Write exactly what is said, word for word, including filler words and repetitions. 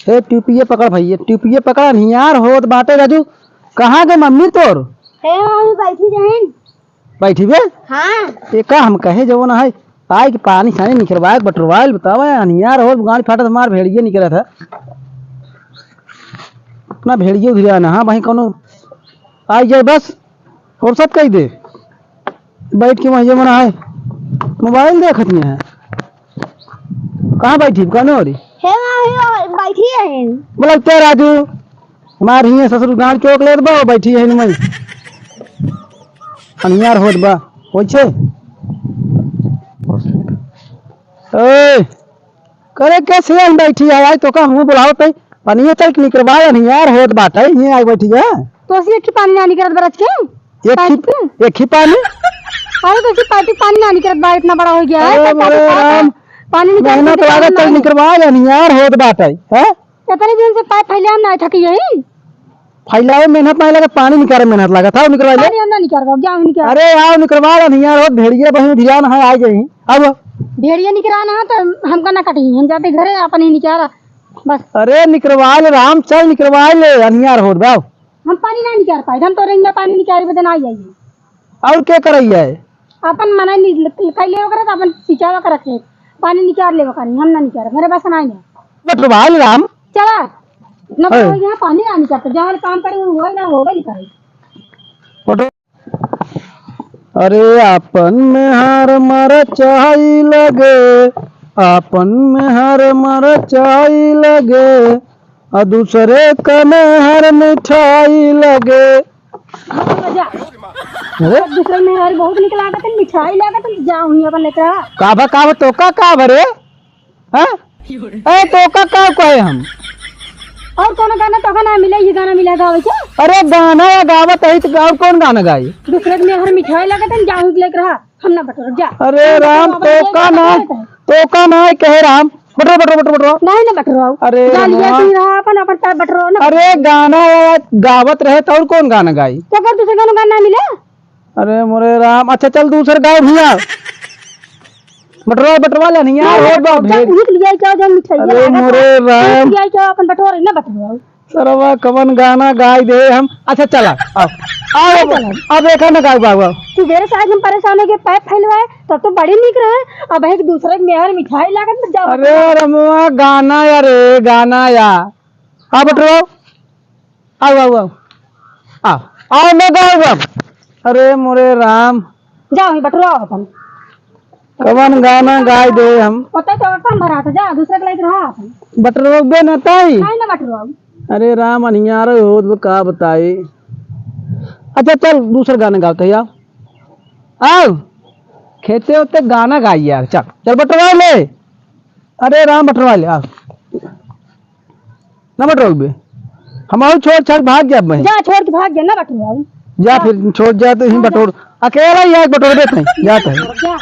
ए, टुपिये पकड़ भइया, टुपिये पकड़, अन्हियार होत बाटे राजू। कहाँ गए मम्मी तोर? ए, मम्मी बैठी रहेन। बैठी बे? हाँ। ए, का हम कहे जवन है, आइ के पानी सानी निकरवाए, बटरवाए, बतावा, अन्हियार होत, गाड़ी फाटत हमार भेड़िये निकरत है। अपना भेड़िये उधिरा ना, हाँ, वहीं कौनो आई जाए बस, फुर्सत कई दे। बैठ के वहीं जमना है, मोबाइल देखत नहीं है। कहाँ बैठी? कौन हो रही? हे माँ, हे माँ, बैठी है। बोला, "ते राजू, हमार हिये ससुर गांड चोक लेत बा, बैठी है इनमें।" अनियार होत बा, होई छे? ए, करे कैसे आई बैठी है? आई तो का हमहू बुलावत है, पनिया चल के निकरवा, अनियार होत बाटे, हिये आई बैठी है। तो सी एक ही पानी ना निकरत बरस के? एक ही, पाइप के? एक ही पानी? अरे तो सी पाइप के पानी ना निकरत बा, इतना बड़ा हो गया है, अरे तो पानी मेरे पाइप राम, पानी निकरत मेहनत निकरत लागत ना तो है। निकरवा, अनियार होत बाटे, हैं? इतने दिन से पाइप फैले हम ना थकी यही। फैलावे मेहनत नहीं लागत, पानी निकाले मेहनत लागत। आओ निकरवा ले। पानी हम ना निकाल पाओ, जाओ निकाल। अरे आओ निकरवा ले, नहीं यार, बहुत भेड़िया बहू धियान है, आ जाई। आओ। भेड़िया निकराना है तो हमका ना कटी, हम जाते घरे अपन ही निकाल बस। अरे निकरवा ले राम, चल निकरवा ले, अनियार होत बाव। हम पानी ना निकाल पाए, हम तो रेंज में पानी निकाल बदन आ जाइए। और के करैया है? अपन मना नि-, कैले ओकरे तो अपन सिंचावा के रखे। पानी निकाल लेवा करी, हम ना निकाल, मेरे बस ना है। बटरवाल राम। चला, न है। यहाँ पानी ना निकालते, जहाँ काम करे वो ना होगा ही करे। बटर-, अरे आपन मेहार मरचाई लगे, आपन मेहार मरचाई लगे, आ दूसरे क मेहार मिठाई लगे। जा। अरे? दूसरे मेहार बहुत निक लागत है, मिठाई लागत है, जा हुई अपन लेकर आ। का बा, का बा, तोका का बा रे? हाँ? ए, तोका का कहे हम? और कौनो गाना तोका ना मिले, ये गाना मिला गावे के? अरे गाना या गावत है तो और कौन गाना गाई? दूसरे के मेहर मिठाई लागत है, जा हुई लेकर आ। हम ना बटोरब, जा। अरे हम ना राम, बटोरब, तोका ना, बटोरब। तोका ना कहे राम। बटोर, बटोर, बटोर, बटोर। नहीं ना बटोरब। अरे जा, लिया राम। तू रहा अपन, अपन पैर बटोर ना। अरे गाना गावत रहे तो और कौन गाना गाई? तो अगर दूसरे गाना, गाना मिले? अरे मोरे राम, अच्छा चल दूसर गाय भैया। बटोर, बटोर ले नहीं यार, नहीं, हो बा जा, भेद। भूत लिया क्या, जा मिठाई अरे लिया, मोरे राम। भूत लिया क्या, अपन बटोर ना बटोरब। सरवा कवन गाना गाई दे हम। अच्छा चला, आओ। आओ, अब, चला। अब एक ना गाओ, गाओ, गाओ। तू मेरे साथ हम परेशान हो गए, पाइप फैलवाए, तब तो बड़ी निक रहे, अब एक दूसरे के मेहर मिठाई लागत में जाओ। अरे रमुआ, गाना या रे, गाना या। आओ बटुआ, आओ, आओ, आओ। आओ, आओ, मैं गाओ, गाओ। अरे मोरे राम। जाओ, ही बटुआ अपन। कवन गाना गाई दे हम? पता तो कम भरा था, जा, दूसरे के लायक रहा अपन। बटुआ बे न ताई। नहीं ना बटुआ। अरे राम अनियार होत बा, का बताई। अच्छा चल दूसर गाना गावत है, आओ। आओ। खेते होते गाना गाई यार, चल। चल बटरवा ले। अरे राम बटरवा ले, आओ। ना बटरवा बे। हम आओ छोड़ छाड़ भाग जाब मैं। जा छोड़ के भाग जा, ना बटरवा। जा फिर छोड़ जा तो ही बटोर। अकेला ही आज बटोर देते हैं, जाते हैं। जा।